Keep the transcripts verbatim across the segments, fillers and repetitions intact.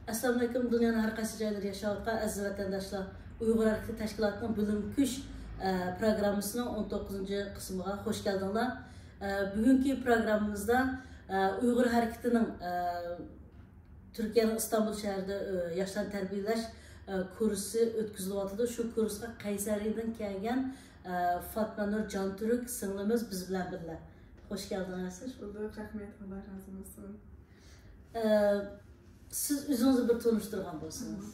ئەسسالامۇئەلەيكۇم، دۇنيانىڭ ھەر قايسى جايلىرىدا ياشاۋاتقان ئەزىز ۋەتەنداشلار. ئۇيغۇر ھەرىكىتى تەشكىلاتىنىڭ بۆلۈم كۈچ، ئە، پروگراممىسىنىڭ ئون توققۇزىنچى قىسمىغا خوش كەلدىڭلار. ئە، بۈگۈنكى پروگراممىمىزدا، ئە، ئۇيغۇر ھەرىكىتىنىڭ، ئە، تۈركىيەنىڭ ئىستانبۇل شەھىرىدە، ئە، ياشلارنى تەربىيەلەش، ئە، كۇرسى ئۆتكۈزۈلۈۋاتىدۇ. شۇ كۇرسقا قەيسەرىدىن كەلگەن، ئە، فاتمانۇر جانتۈرك سىڭلىمىز بىز بىلەن بىللە. خوش كەلدىڭىز. خوش بولدۇق. رەھمەت. ئاللا رازى بولسۇن. ئە، سىز ئۆزىڭىزنى بىر تونۇشتۇرغان بولسىڭىز.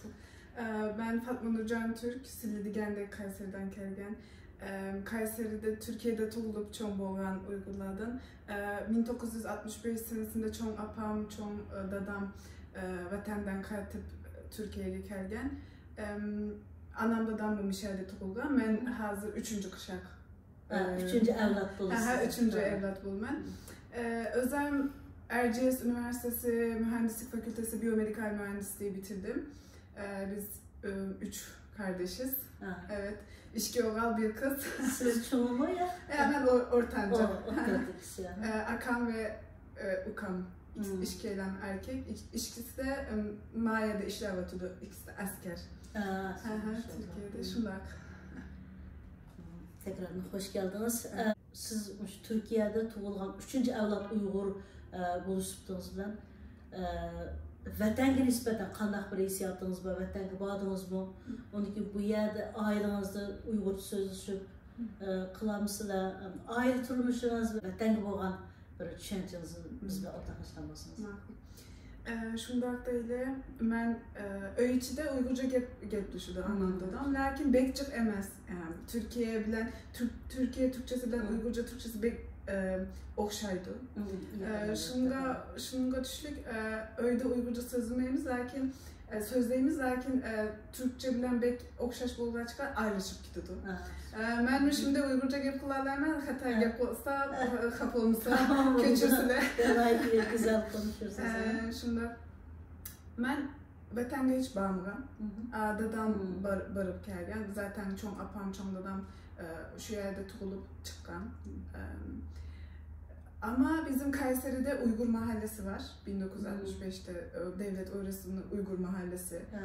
ئە، مەن فاتمانۇر جانتۈرك، سىلى دېگەندەك قەيسەردىن كەلگەن. ئە، قەيسەردە، تۈركىيەدە تۇغۇلۇپ چوڭ بولغان ئۇيغۇرلاردىن. ئە، مىڭ توققۇز يۈز ئاتمىش بەش سەنىسىندە چوڭ ئاپام، چوڭ، ئە، دادام، ئە، ۋەتەندىن قايتىپ تۈركىيەگە كەلگەن. ئەم، ئانام، دادام مۇشۇ يەردە تۇغۇلغان. مەن ھازىر ئۈچىنچى قوشاق. ھە، ئۈچىنچى ئەۋلاد بولىسىز. ھە، ھە، ئۈچىنچى ئەۋلاد بولىمەن. ئە، ئۆزۈم ئەر جى ئېس ئۇنىۋېرسىتېتى مۇھەندىسلىك فاكۇلتېتى بىيومېدىكال مۇھەندىسلىكى بىتىردىم. ئە، بىز، ئە، ئۈچ قاردىشىز. ھە. ئەۋەت. ئىككى ئوغۇل، بىر قىز. سىز چوڭمۇ يا؟ ئە، مەن ئو-، ئورتانچا. ئو-، ئورتانچا كىشى، ھە. ئە، ئاكام ۋە، ئە، ئۇكام. ئىككىسى ئىككىيلەن ئەركەك. ئىك-، ئىككىسى دە، ئە، مايەدە ئىشلەۋاتىدۇ. ئىككىسى دە ئەسكەر. ھە، ھە، ھە، ماشائاللاھ. تۈركىيەدە شۇنداق. تەكرارەن خوش كەلدىڭىز. ئە، سىز مۇشۇ تۈركىيەدە تۇغۇلغان ئۈچىنچى ئەۋلاد ئۇيغۇر، ئە، بولۇش سۈپىتىڭىز بىلەن، ئە، ۋەتەنگە نىسبەتەن قانداق بىر ھېسسىياتىڭىز بار؟ ۋەتەنگە باردىڭىزمۇ؟ ئۇندىن كېيىن بۇ يەردە ئائىلىڭىزدە ئۇيغۇرچە سۆزلىشىپ، ئە، قىلامسىلەر؟ ئائىلە تۇرمۇشىڭىز، ۋەتەنگە بولغان بىر چۈشەنچىڭىزنى بىز بىلەن ئورتاقلاشقان بولسىڭىز. ماقۇل. ئە، شۇنداق دەيلى، مەن، ئە، ئۆي ئىچىدە ئۇيغۇرچە گەپ، گەپلىشىدۇ ئانام، دادام، لېكىن بەك جىق ئەمەس. ئە، تۈركىيە بىلەن، تۈرك-، تۈركىيە تۈركچىسى بىلەن ئۇيغۇرچە تۈركچىسى بەك، ئە، ئوخشايدۇ. ئە، شۇنىڭغا، شۇنىڭغا چۈشلۈك، ئە، ئۆيدە ئۇيغۇرچە سۆزلىمەيمىز، لېكىن، ئە، سۆزلەيمىز، لېكىن، ئە، تۈركچە بىلەن بەك ئوخشاش بولغاچقا ئايرىلىشىپ كېتىدۇ. ئە، مەنمۇ شۇنداق ئۇيغۇرچە گەپ قىلالايمەن، خاتا گەپ قىلسا، خاپا بولمىسا، كەچۈرسىلەر. ناھايىتى گۈزەل قونۇشۇرسىز. ئە، شۇنداق. مەن ۋەتەنگە ھېچ بارمىغان. ئە، دادام بار-، بېرىپ كەلگەن. زاتەن چوڭ ئاپام، چوڭ دادام، ئە، شۇ يەردە تۇغۇلۇپ چىققان. ئەم، ئەمما بىزنىڭ قەيسەرىدە ئۇيغۇر مەھەللىسى بار. بىر مىڭ توققۇز يۈز ئاتمىش بەشتە، ئە، دۆلەت ئارىسىنىڭ ئۇيغۇر مەھەللىسى، ئە،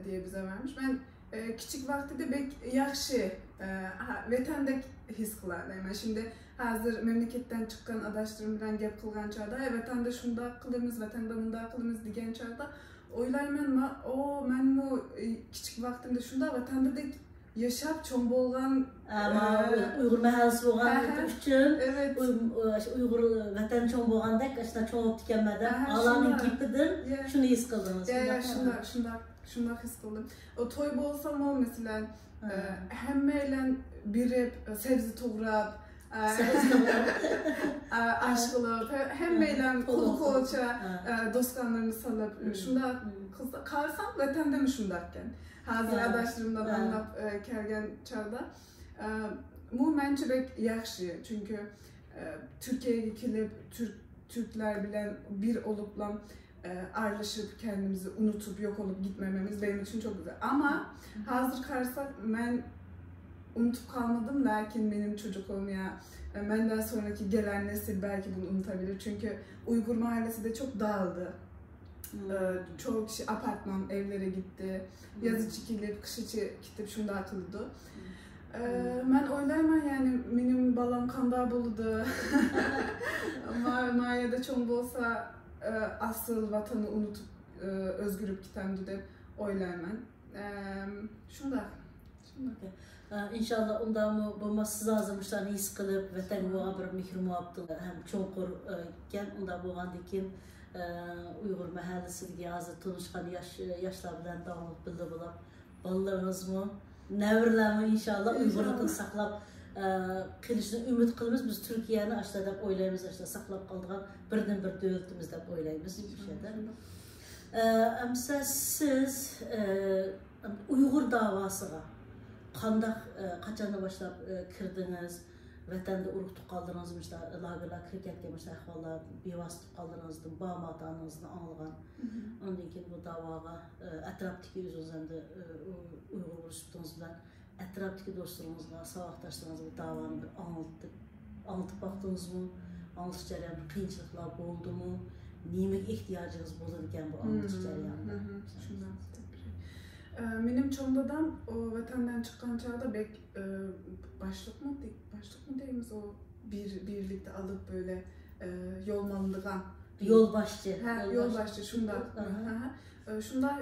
دېيە بىزگە بەرمىش. مەن ئە، كىچىك ۋاقتىدا بەك ياخشى، ئە، ھا-، ۋەتەندەك ھېس قىلالايمەن. شۇنداق ھازىر مەملىكەتتىن چىققان ئاداشلىرىم بىلەن گەپ قىلغان چاغدا، «ئە، ۋەتەندە شۇنداق قىلىمىز، ۋەتەندە مۇنداق قىلىمىز» دېگەن چاغدا ئويلايمەن، ما-، ئو، مەنمۇ، ئە، كىچىك ۋاقتىمدا شۇنداق ۋەتەندىدەك ياشاپ چوڭ بولغان، ئە، ما-، ئە، ئۇيغۇر مەھەللىسى بولغانلىقى ئۈچۈن، ئۇي-، ئۇ، ئۇيغۇر ۋەتەن چوڭ بولغاندەك، ئاشۇنداق چوڭ بولۇپ كەلمەدىم. ئالانىڭ گېپىدىن شۇنى ھېس قىلدىڭىز. يا، يا، شۇنداق، شۇنداق. شۇنداق ھېس قىلدىم. ئۇ توي بولسىمۇ، مەسىلەن، ئە، ھەممەيلەن بېرىپ، سەۋزە توغراپ، ئە، ئە، ئاش قىلىپ، ھە-، ھەممەيلەن قول قولچە، ئە، دوستلارنى سېلىپ، شۇنداق قىلسا، قارىسام، ۋەتەندىمۇ شۇنداقكەن. ھازىر ئاداشلىرىمدىن ئاڭلاپ، ئە، كەلگەن چاغدا، ئە، بۇ مەنچە بەك ياخشى. چۈنكى، ئە، تۈركىيەگە كېلىپ، تۈرك، تۈركلەر بىلەن بىر بولۇپلا، ئە، ئارىلىشىپ، كەندىمىزنى ئۇنتۇپ، يوقىلىپ كەتمەمىمىز بېنىڭ ئۈچۈن چوڭ گۈزەل. ئەمما ھازىر قارىساق، مەن ئۇنتۇپ قالمىدىم، لېكىن مېنىڭ چوجۇقۇم يا، ئە، مەندىن سونراكى گېلەن نەسىل بەلكى بۇنى ئۇنتۇۋېرىدۇ. چۈنكى ئۇيغۇر مەھەللىسىدە چوق داغىلدى. ئە، چوق كىشى ئاپارتمان ئەۋلىرىگە كېتىپ، يازىچە كېلىپ، قىشىچە كېتىپ شۇنداق قىلىدۇ. ئە، مەن ئويلايمەن، يەنى مېنىڭ بالام قانداق بولىدۇ؟ ما-، ما يەردە چوڭ بولسا، ئە، ئاسىل ۋەتىنىنى ئۇنتۇپ، ئە، ئۆزگىرىپ كېتەمدۇ دەپ ئويلايمەن. ئەم، شۇنداق. شۇنداق. ئە، ئىنشاللا ئۇنداقمۇ بولماس، سىز ھازىر مۇشۇلارنى ھېس قىلىپ، ۋەتەنگە بولغان بىر مېھىر مۇھەببىتىڭىز ھەم چوڭقۇر، ئە، ئىكەن. ئۇنداق بولغاندىن كېيىن، ئە، ئۇيغۇر مەھەللىسىدىكى ھازىر تونۇشقان ياش، ياشلار بىلەن داۋاملىق بىللە بولۇپ، بالىلىرىڭىزمۇ، نەۋرىلەرمۇ ئىنشاللا ئۇيغۇرلۇقىنى ساقلاپ، ئە، قېلىشىنى ئۈمىد قىلىمىز. بىز تۈركىيەنى ئاشۇنداق دەپ ئويلايمىز، ئاشۇنداق ساقلاپ قالىدىغان بىردىنبىر دۆلىتىمىز دەپ ئويلايمىز شۇ يەردە. ئە، ئەمسە سىز، ئە، ئۇيغۇر داۋاسىغا قانداق، ئە، قاچاندىن باشلاپ، ئە، كىردىڭىز؟ ۋەتەندە ئۇرۇق تۇغقانلىرىڭىز مۇشۇنداق لاگېرلارغا كىرىپ كەتكەن مۇشۇنداق ئەھۋاللار، بىۋاسىتە تۇغقانلىرىڭىزدىن، بابا ئاتا-ئانىڭىزدىن ئاڭلىغان. ئاندىن كېيىن بۇ داۋاغا، ئە، ئەتراپتىكى ئۆزىڭىز ئەمدى، ئە، ئۇ-، ئۇيغۇر بولۇش سۈپىتىڭىز بىلەن ئەتراپتىكى دوستلىرىڭىزغا، ساۋاقداشلىرىڭىزغا بۇ داۋانى بىر ئاڭلىتىپ، ئاڭلىتىپ باقتىڭىزمۇ؟ ئاڭلىتىش جەريانىدا قىيىنچىلىقلار بولدىمۇ؟ نېمىگە ئېھتىياجىڭىز بولىدىكەن بۇ ئاڭلىتىش جەريانىدا؟ شۇنداق. مېنىڭ چوڭ دادام ئۇ ۋەتەندىن چىققان چاغدا بەك باشلىقمۇ باشلىقمۇ دەيمىز، ئۇ بىر بىرلىكتە ئالىپ بۆلە يول ماڭىدىغان يولباشچى. ھە، يولباشچى شۇنداق. شۇنداق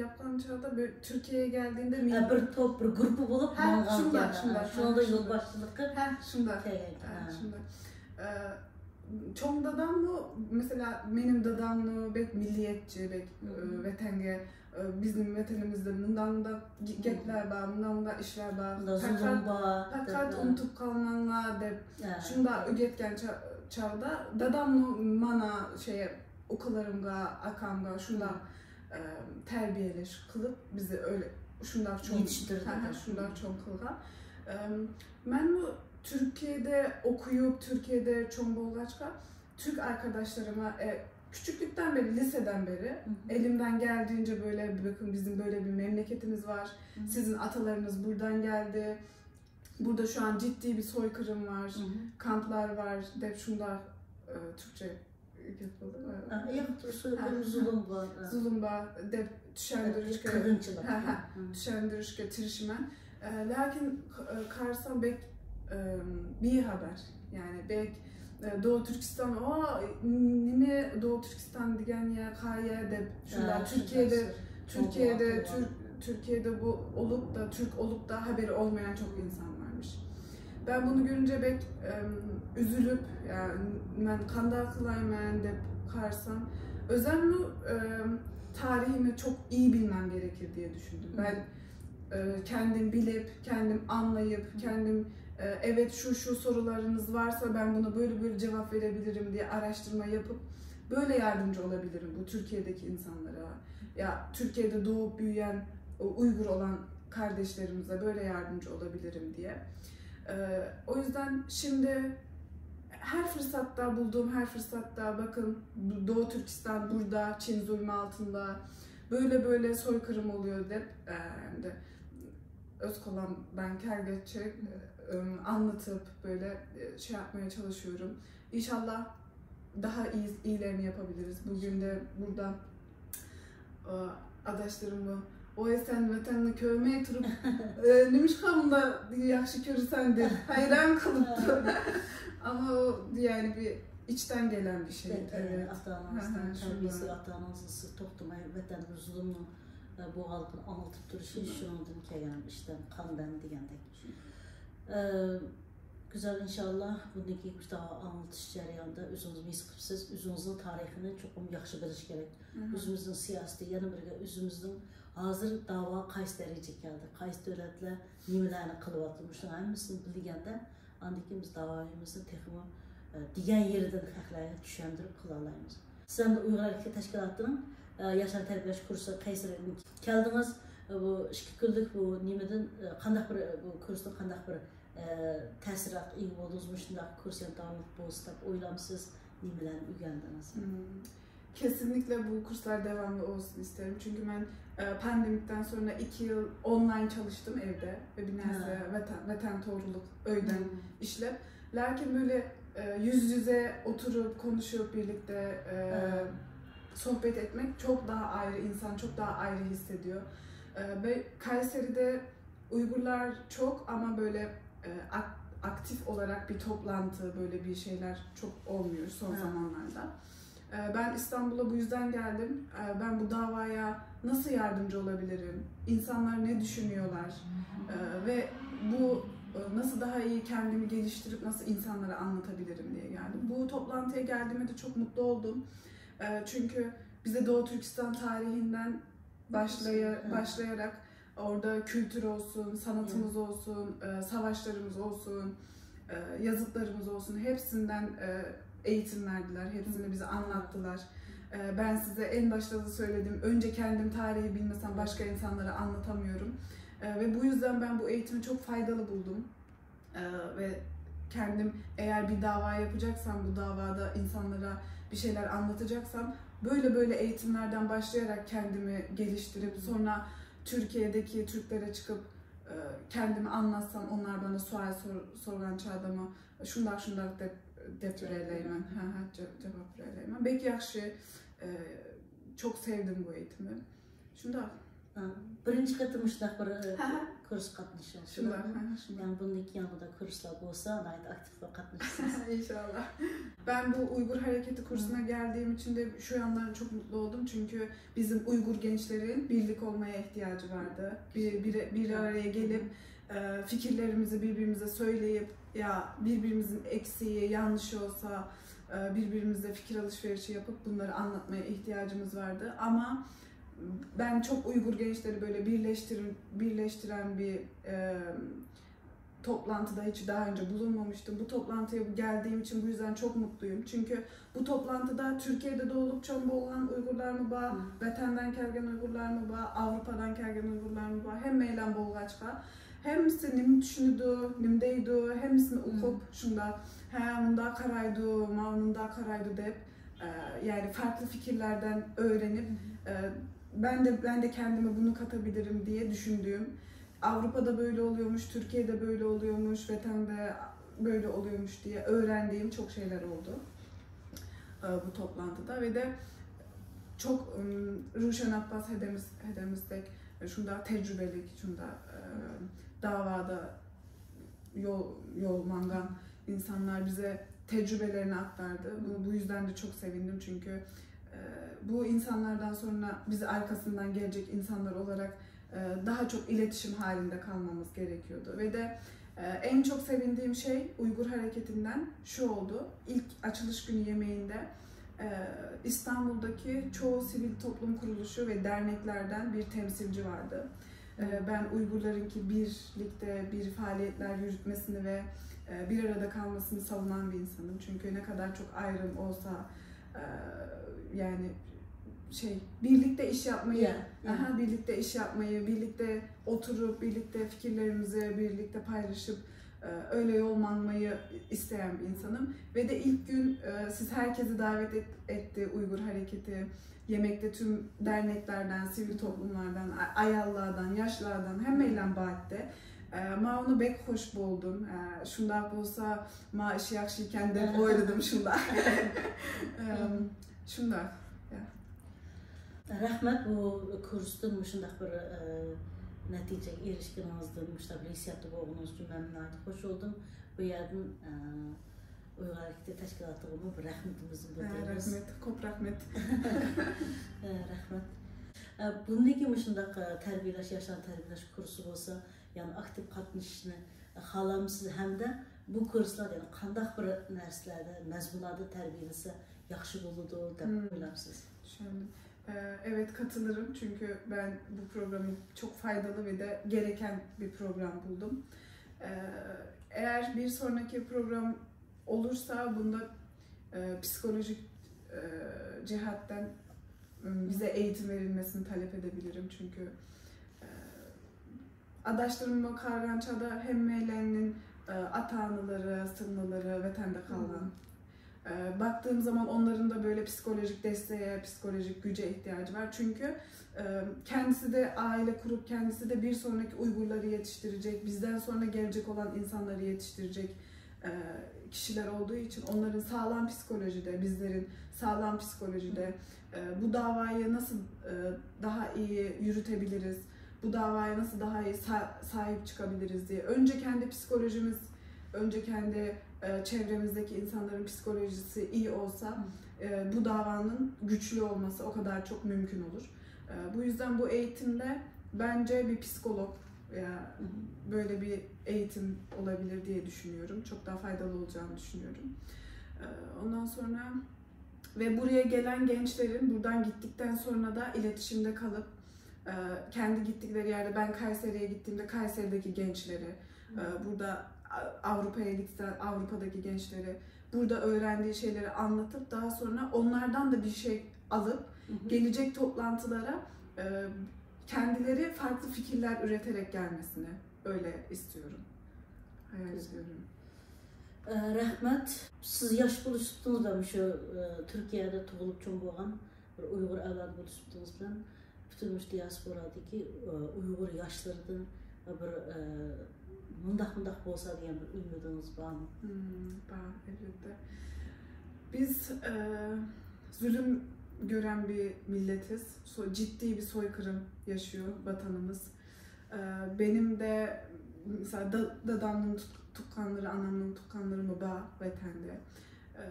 ياپقان چاغدا بىر تۈركىيەگە كەلگەندە بىر توپ، بىر گۇرۇپپا بولۇپ ماڭغان. شۇنداق، شۇنداق. شۇنىڭدا يولباشچىلىققا ھە شۇنداق. شۇنداق. چوڭ داداممۇ، مەسىلەن، مېنىڭ داداممۇ بەك مىللىيەتچى، بەك ۋەتەنگە، بىزنىڭ ۋەتىنىمىزدە مۇنداق مۇنداق گەپلەر بار، مۇنداق مۇنداق ئىشلار بار. پەقەت ئۇنتۇپ قالماڭلار دەپ شۇنداق ئۆگەتكەن چاغدا داداممۇ مانا شەي ئۇكىلىرىمغا، ئاكامغا شۇنداق تەربىيەلەش قىلىپ بىزنى ئۆيلە شۇنداق چوڭ يېتىشتۈردى. شۇنداق چوڭ قىلغان. مەنمۇ تۈركىيەدە ئوقۇيۇپ، تۈركىيەدە چوڭ بولغاچقا، تۈرك ئاركاداشلىرىما، ئە، كۈچۈكلۈكتىن بېرى، لىسېدىن بېرى ئېلىمدىن كەلدىيىنچە بۆلە، بېكىن، بىزنىڭ بۆلە بىر مەملىكىتىمىز بار، سىزنىڭ ئاتىلىرىڭىز بۇردىن كەلدى، بۇردا شۇ ئان جىددىي بىر سويكىرىم بار، كامپلار بار دەپ شۇنداق، ئە، تۈركچە گەپ بولدى. زۇلۇم بار. زۇلۇم بار دەپ چۈشەندۈرۈشكە، چۈشەندۈرۈشكە تىرىشىمەن. لېكىن قارىسام بەك بىخەۋەر. يەنى بەك دوغۇ تۈركىستان، ئو نېمە دوغۇ تۈركىستان دېگەن يەر قايە دەپ شۇنداق تۈركىيەدە، تۈركىيەدە تۈرك، تۈركىيەدە بۇ ئولۇپ دا، تۈرك ئولۇپ دا خەۋىرى ئولمىغان چوق ئىنسان بارمىش. Ben bunu görünce pek üzülüp, yani ben قانداق قىلايمەن دەپ قارىسام، ئۆزۈممۇ تارىخىمنى çok iyi bilmem gerekir diye düşündüm. Ben kendim bilip, kendim anlayıp, kendim evet şu şu sorularınız varsa ben bunu böyle böyle cevap verebilirim diye araştırma yapıp böyle yardımcı olabilirim bu Türkiye'deki insanlara. Ya Türkiye'de doğup büyüyen o Uygur olan kardeşlerimize böyle yardımcı olabilirim diye. Ee, o yüzden şimdi her fırsatta, bulduğum her fırsatta bakın Doğu Türkistan burada, Çin zulmü altında, böyle böyle soykırım oluyor deyip, e, hem de öz kulağımdan kelgecek, e, anlatıp böyle e, şey yapmaya çalışıyorum. İnşallah daha iyi, iyilerini yapabiliriz. Bugün de burada ئاداشلىرىممۇ ۋاي سەن ۋەتەننى كۆرمەي تۇرۇپ نېمىشقا مۇنداق ياخشى كۆرىسەن دەپ ھەيران قېلىپتۇ. ئەمما ئۇ يەنى بىر ئىچتىن كەلگەن بىر شەي. ئاتا ئانىڭىزنىڭ تەربىيەسى، ئاتا ئانىڭىز سىز توختىماي ۋەتەندە زۇلۇمنىڭ بولغانلىقىنى ئاڭلىتىپ تۇرۇشى شۇنىڭدىن كەلگەن ئىشتىن قاندىن دېگەندەك. گۈزەل، ئىنشاللا بۇندىن كېيىنكى مۇشۇنداق ئاڭلىتىش جەريانىدا ئۆزىڭىز ھېس قىپسىز، ئۆزىڭىزنىڭ تارىخىنى چوقۇم ياخشى بىلىش كېرەك. ئۆزىمىزنىڭ سىياسىتى، يەنە بىرگە ئۆزىمىزنىڭ ھازىر داۋا قايسى دەرىجىگە كەلدى، قايسى دۆلەتلەر نېمىلەرنى قىلىۋاتىدۇ، مۇشۇنىڭ ھەممىسىنى بىلگەندە، ئاندىن كېيىن بىز داۋايىمىزنى تېخىمۇ، ئە، دېگەن يېرىدىن خەقلەرگە چۈشەندۈرۈپ قىلالايمىز. سىز ئەمدى ئۇيغۇر ھەرىكىتى تەشكىلاتىنىڭ، ئە، ياشلارنى تەربىيەلەش كۇرسى قەيسىرىدىن كەلدىڭىز. بۇ ئىككى كۈنلۈك بۇ نېمىدىن، ئە، قانداق بىر، بۇ كۇرستىن قانداق بىر ئە، تەسىراتقا ئىگە بولدىڭىزمۇ؟ شۇنداق كۇرس يەنە داۋاملىق بولسا دەپ ئويلامسىز؟ نېمىلەرنى ئۆگەندىڭىز؟ Hmm. Kesinlikle bu kurslar devamlı olsun isterim. Çünkü ben e, pandemiden sonra iki yıl online çalıştım evde ve bir neredeyse vatan, vatan doğruluk öyden işlep. Lakin böyle e, yüz yüze oturup konuşup birlikte e, sohbet etmek çok daha ayrı, insan çok daha ayrı hissediyor. E, ve Kayseri'de Uygurlar çok ama böyle e, ak- aktif olarak bir toplantı, böyle bir şeyler çok olmuyor son zamanlarda. E, ben İstanbul'a bu yüzden geldim. E, ben bu davaya nasıl yardımcı olabilirim? İnsanlar ne düşünüyorlar? E, ve bu e, nasıl daha iyi kendimi geliştirip nasıl insanlara anlatabilirim diye geldim. Bu toplantıya geldiğime de çok mutlu oldum. E, çünkü bize Doğu Türkistan tarihinden başlaya- başlayarak orada kültür olsun, sanatımız olsun, e, savaşlarımız olsun, e, yazıtlarımız olsun hepsinden e, eğitim verdiler. Hepsini bize anlattılar. E, ben size en başta da söyledim. Önce kendim tarihi bilmesem başka insanlara anlatamıyorum. E, ve bu yüzden ben bu eğitimi çok faydalı buldum. Ee, ve kendim eğer bir dava yapacaksam, bu davada insanlara bir şeyler anlatacaksam böyle böyle eğitimlerden başlayarak kendimi geliştirip sonra Türkiye'deki Türklere çıkıp e, kendimi anlatsam, onlar bana sual sor, sorgan çağdamı şundak şundak de دەپ بېرەلەيمەن. ھە، ھە، جا-، جاۋاب بېرەلەيمەن. بەك ياخشى، ئە، چوق سەۋدىم بۇ ئېيتىمنى. شۇنداق. ھە، بىرىنچى قېتىم مۇشۇنداق بىر ئە، ھە، ھە. كۇرس قاتنىشىڭىز. شۇنداق، ھە، ھە، شۇنداق. يەنى بۇندىن كېيىن يەنە بۇنداق كۇرسلار بولسا، ناھايىتى ئاكتىپ قاتنىشىسىز. ئىنشاللا. Ben bu Uygur Hareketi kursuna geldiğim için de şu yandan çok mutlu oldum. Çünkü bizim Uygur gençlerin birlik olmaya ihtiyacı vardı. Bir, bir, bir araya gelip e, fikirlerimizi birbirimize söyleyip ya birbirimizin eksiği, yanlışı olsa e, birbirimizle fikir alışverişi yapıp bunları anlatmaya ihtiyacımız vardı. Ama ben çok Uygur gençleri böyle birleştir, birleştiren bir e, toplantıda hiç daha önce bulunmamıştım. Bu toplantıya geldiğim için bu yüzden çok mutluyum. Çünkü bu toplantıda Türkiye'de doğulup çomba olan Uygurlar mı var, vatenden kelgen Uygurlar mı var, Avrupa'dan kelgen Uygurlar mı var, hemmeyle bolğaçqa. Hemmisi nim düşünüdü, nim deydi, hemmisini okup, şunda, ha, mında karaydı, ma mında karaydı dep, e, yani farklı fikirlerden öğrenip, e, ben de ben de kendime bunu katabilirim diye düşündüğüm, Avrupa'da böyle oluyormuş, Türkiye'de böyle oluyormuş, vatende böyle oluyormuş diye öğrendiğim çok şeyler oldu e, bu toplantıda ve de çok ım, Ruşen Atbas hedemiz, hedemizdek e, şunda tecrübelik, şunda e, davada yol, yol mangan insanlar bize tecrübelerini aktardı. Bu, bu yüzden de çok sevindim çünkü e, bu insanlardan sonra biz arkasından gelecek insanlar olarak e, daha çok iletişim halinde kalmamız gerekiyordu. Ve de e, en çok sevindiğim şey Uygur hareketinden şu oldu. İlk açılış günü yemeğinde e, İstanbul'daki çoğu sivil toplum kuruluşu ve derneklerden bir temsilci vardı. E, Ben Uygurların ki birlikte bir faaliyetler yürütmesini ve e, bir arada kalmasını savunan bir insanım. Çünkü ne kadar çok ayrım olsa e, yani şey birlikte iş yapmayı, Ya, ya. Aha, birlikte iş yapmayı, birlikte oturup birlikte fikirlerimizi birlikte paylaşıp e, öyle yol manmayı isteyen bir insanım. Ve de ilk gün e, siz herkesi davet et- etti Uygur Hareketi. Yemekte tüm derneklerden, sivil toplumlardan, a- ayallardan, yaşlardan hemmeyle baatte. E, Ma onu bek hoş buldum. E, şundak olsa ma işi yakışıyken de oyladım şundak. E, Şundak. رەھمەت بۇ كۇرستىن مۇشۇنداق بىر ئە، نەتىجىگە ئېرىشكىنىڭىزدىن، مۇشۇنداق بىر ھېسسىياتتا بولغىنىڭىز ئۈچۈن مەن ناھايىتى خوش بولدۇم. بۇ يەردىن ئە، ئۇيغۇر ھەرىكىتى تەشكىلاتىغىمۇ بىر رەھمىتىمىزنى بىلدۈرىمىز. رەھمەت، كۆپ رەھمەت. ئە، رەھمەت. ئە، بۇندىن كېيىن مۇشۇنداق ئە، تەربىيەلەش، ياشلارنى تەربىيەلەش كۇرسى بولسا، يەنە ئاكتىپ قاتنىشىشنى خالامسىز ھەمدە بۇ كۇرسلاردا يەنە قانداق بىر نەرسىلەردە، مەزمۇنلاردا تەربىيەلىسە ياخشى بولىدۇ دەپ ئويلاپسىز؟ Düşündüm. Ee, Evet, katılırım çünkü ben bu programı çok faydalı ve de gereken bir program buldum. Ee, Eğer bir sonraki program olursa bunda e, psikolojik e, cihattan m, bize eğitim verilmesini talep edebilirim çünkü e, adaşlarım Kargança'da hemmelerinin e, ata-anaları, sırnaları vatende kalgan. E, Baktığım zaman onların da böyle psikolojik desteğe, psikolojik güce ihtiyacı var. Çünkü e, kendisi de aile kurup kendisi de bir sonraki Uygurları yetiştirecek, bizden sonra gelecek olan insanları yetiştirecek e, kişiler olduğu için onların sağlam psikolojide, bizlerin sağlam psikolojide e, bu davayı nasıl e, daha iyi yürütebiliriz, bu davaya nasıl daha iyi sa- sahip çıkabiliriz diye önce kendi psikolojimiz, önce kendi e, çevremizdeki insanların psikolojisi iyi olsa e, bu davanın güçlü olması o kadar çok mümkün olur. E, bu yüzden bu eğitimde bence bir psikolog veya böyle bir eğitim olabilir diye düşünüyorum. Çok daha faydalı olacağını düşünüyorum. E, Ondan sonra ve buraya gelen gençlerin buradan gittikten sonra da iletişimde kalıp e, kendi gittikleri yerde ben Kayseri'ye gittiğimde Kayseri'deki gençleri, e, burada A- Avrupa'ya gittiler Avrupa'daki gençleri burada öğrendiği şeyleri anlatıp daha sonra onlardan da bir şey alıp gelecek toplantılara e, kendileri farklı fikirler üreterek gelmesini öyle istiyorum. Hayal ediyorum. ئە، رەھمەت. سىز ياش بولۇشتىڭىزدا مۇشۇ ئە، تۈركىيەدە تۇغۇلۇپ چوڭ بولغان بىر ئۇيغۇر ئەۋلادى بولۇشتىڭىز بىلەن پۈتۈن مۇشۇ دىياسپورادىكى ئە، ئۇيغۇر ياشلىرىدىن بىر ئە، مۇنداق مۇنداق بولسا دېگەن بىر ئۈمىدىڭىز بارمۇ؟ Hmm, bar, elbette. Biz e, zulüm gören bir milletiz. So- ciddi bir soykırım yaşıyor vatanımız. E, benim de mesela da- dadamın tut- tutkanları, anamın tutkanları mı bar vatende. E,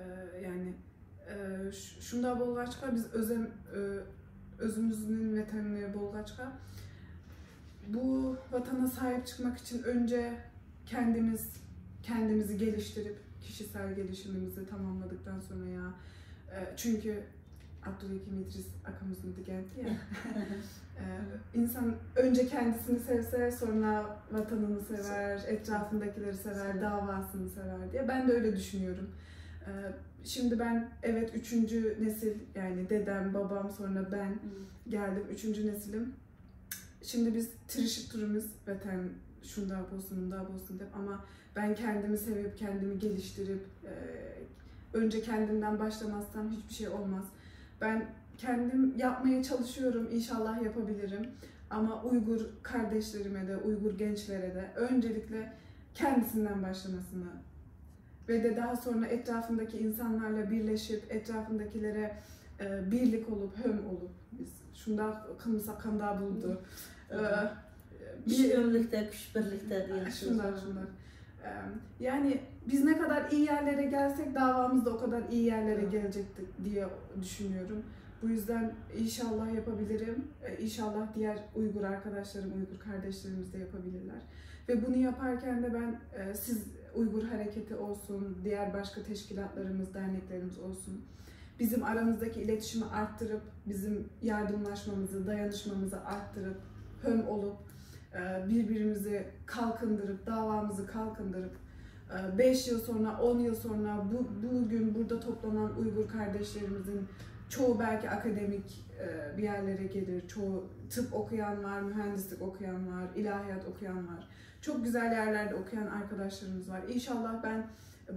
yani e, ş- şunda bolgaçka biz özem e, özümüzün vatanını bolgaçka bu vatana sahip çıkmak için önce kendimiz kendimizi geliştirip kişisel gelişimimizi tamamladıktan sonra ya e, çünkü Abdülhakim İdris akamızın digendi ya. E, insan önce kendisini sevse sonra vatanını sever, etrafındakileri sever, davasını sever diye. Ben de öyle düşünüyorum. E, şimdi ben evet üçüncü nesil yani dedem, babam sonra ben geldim üçüncü nesilim. Şimdi biz tirişip turumuz zaten şunda bolsun, bunda bolsun deyip ama ben kendimi sevip, kendimi geliştirip, e, önce kendimden başlamazsam hiçbir şey olmaz. Ben kendim yapmaya çalışıyorum, inşallah yapabilirim. Ama Uygur kardeşlerime de, Uygur gençlere de öncelikle kendisinden başlamasını ve de daha sonra etrafındaki insanlarla birleşip, etrafındakilere e, birlik olup, höm olup biz şunda kılmısak kanda buldu. E, Güç birlikte, güç birlikte diye. Şundan şundan. E, yani biz ne kadar iyi yerlere gelsek davamız da o kadar iyi yerlere gelecektir diye düşünüyorum. Bu yüzden inşallah yapabilirim. E, İnşallah diğer Uygur arkadaşlarım, Uygur kardeşlerimiz de yapabilirler. Ve bunu yaparken de ben e, siz Uygur hareketi olsun, diğer başka teşkilatlarımız, derneklerimiz olsun. Bizim aramızdaki iletişimi arttırıp, bizim yardımlaşmamızı, dayanışmamızı arttırıp, höm olup, e, birbirimizi kalkındırıp, davamızı kalkındırıp, e, beş yıl sonra, on yıl sonra bu, bugün burada toplanan Uygur kardeşlerimizin çoğu belki akademik e, bir yerlere gelir, çoğu tıp okuyan var, mühendislik okuyan var, ilahiyat okuyan var. Çok güzel yerlerde okuyan arkadaşlarımız var. İnşallah ben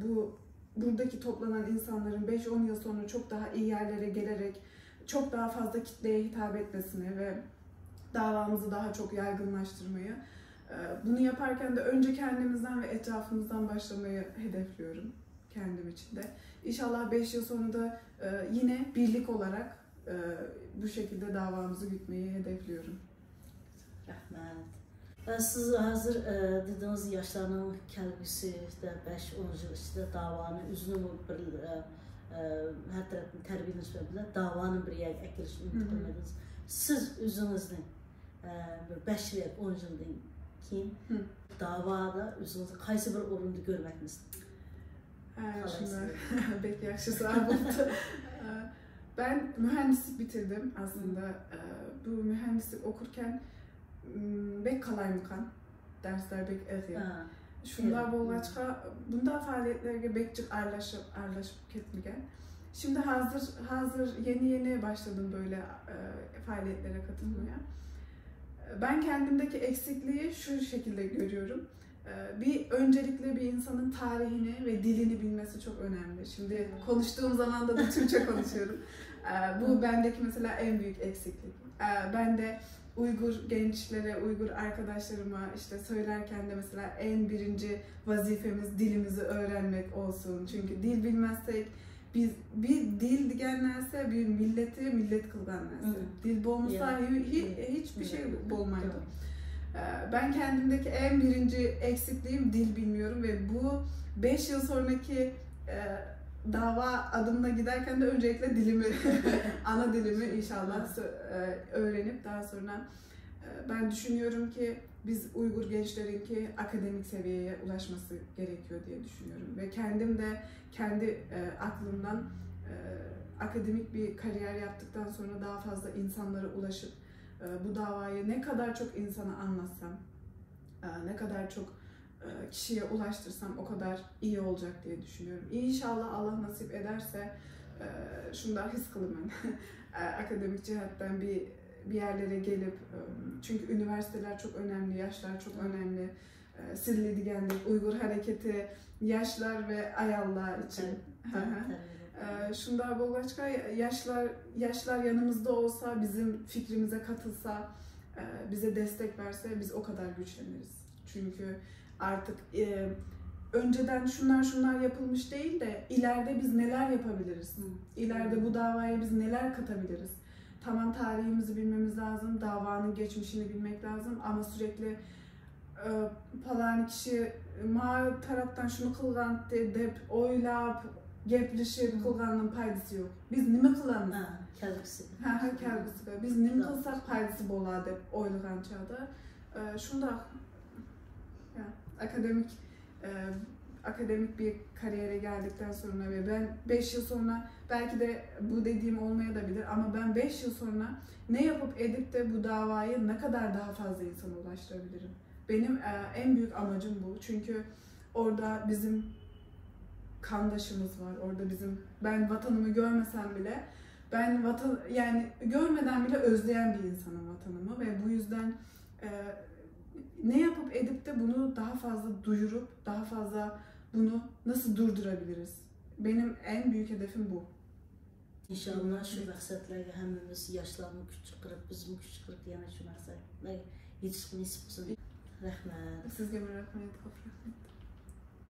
bu buradaki toplanan insanların beş on yıl sonra çok daha iyi yerlere gelerek çok daha fazla kitleye hitap etmesini ve davamızı daha çok yaygınlaştırmayı e, bunu yaparken de önce kendimizden ve etrafımızdan başlamayı hedefliyorum kendim için de. İnşallah beş yıl sonra da e, yine birlik olarak e, bu şekilde davamızı gütmeyi hedefliyorum. رەھمەت. سىز ھازىر دېدىڭىز ياشلارنىڭ كەلگۈسىدە بەش ئون يىل ئىچىدە داۋانى ئۆزىنىڭ بىر ھەر تەرەپتىن تەربىيەلىنىش بىلەن داۋانى بىر يەرگە ئەكېلىشنى ئۈمىد قىلمايدىڭىز. سىز ئۆزىڭىزنى بىر بەش يىل ياكى ئون يىلدىن كېيىن داۋادا ئۆزىڭىزنى قايسى بىر ئورۇندا كۆرمەكچىسىز؟ Şunlar pek yaxşı soru oldu. Ben mühendislik bitirdim aslında. Bu mühendislik okurken pek kolaymıkan, dersler pek ağır. Şunlar bolgaçka bunda faaliyetlerge bekçik arlaşıp, arlaşıp ketmegen. Şimdi hazır, hazır yeni yeni başladım böyle e, faaliyetlere katılmaya. Ben kendimdeki eksikliği şu şekilde görüyorum. Ee, Bir öncelikle bir insanın tarihini ve dilini bilmesi çok önemli. Şimdi konuştuğum zaman da, da Türkçe konuşuyorum. Ee, Bu bendeki mesela en büyük eksiklik. Ee, Ben de Uygur gençlere, Uygur arkadaşlarıma işte söylerken de mesela en birinci vazifemiz dilimizi öğrenmek olsun. Çünkü dil bilmezsek biz bir dil degen narsa bir milleti millet qilgan narsa. Dil bo'lmasa hiç bir şey olmaydı. Ee, Ben kendimdeki en birinci eksikliğim dil bilmiyorum ve bu beş yıl sonraki e, dava adımına giderken de öncelikle dilimi, ana dilimi inşallah e, öğrenip daha sonra e, ben düşünüyorum ki biz Uygur gençlerinki akademik seviyeye ulaşması gerekiyor diye düşünüyorum. Ve kendim de kendi e, aklımdan e, akademik bir kariyer yaptıktan sonra daha fazla insanlara ulaşıp e, bu davayı ne kadar çok insana anlatsam, e, ne kadar çok e, kişiye ulaştırsam o kadar iyi olacak diye düşünüyorum. İnşallah Allah nasip ederse e, şunda his kılımın e, akademik cihetten bir bir yerlere gelip e, çünkü üniversiteler çok önemli, yaşlar çok önemli. E, Sizli degendik, Uygur hareketi yaşlar ve ayallar için. Şunda bolgaçka yaşlar yaşlar yanımızda olsa, bizim fikrimize katılsa, e, bize destek verse biz o kadar güçleniriz. Çünkü artık e, önceden şunlar şunlar yapılmış değil de ileride biz neler yapabiliriz? İleride bu davaya biz neler katabiliriz? Tamam, tarihimizi bilmemiz lazım, davanın geçmişini bilmek lazım ama sürekli e, falan kişi ma taraftan şunu kılgan de, dep oylap, geplişip kılganın paydası yok. Biz nimi kılamız? Ha, kelgisi. Ha, ha, kelgisi. Biz nimi kılsak paydası bola dep oylagan çağda. E, şunda ya, akademik e, akademik bir kariyere geldikten sonra ve ben beş yıl sonra belki de bu dediğim olmaya da bilir ama ben beş yıl sonra ne yapıp edip de bu davayı ne kadar daha fazla insana ulaştırabilirim? Benim e, en büyük amacım bu. Çünkü orada bizim kandaşımız var. Orada bizim ben vatanımı görmesem bile ben vatan yani görmeden bile özleyen bir insanım vatanımı ve bu yüzden e, ne yapıp edip de bunu daha fazla duyurup daha fazla bunu nasıl durdurabiliriz? Benim en büyük hedefim bu. ئىنشاللا شۇ مەقسەتلەرگە ھەممىمىز ياشلارمۇ كۈچ چىقىرىپ، بىزمۇ كۈچ چىقىرىپ يەنە شۇ مەقسەتلەرگە يېتىشكە نېسىپ قىلسۇن. رەھمەت. Sizge bir rahmet, çok rahmet.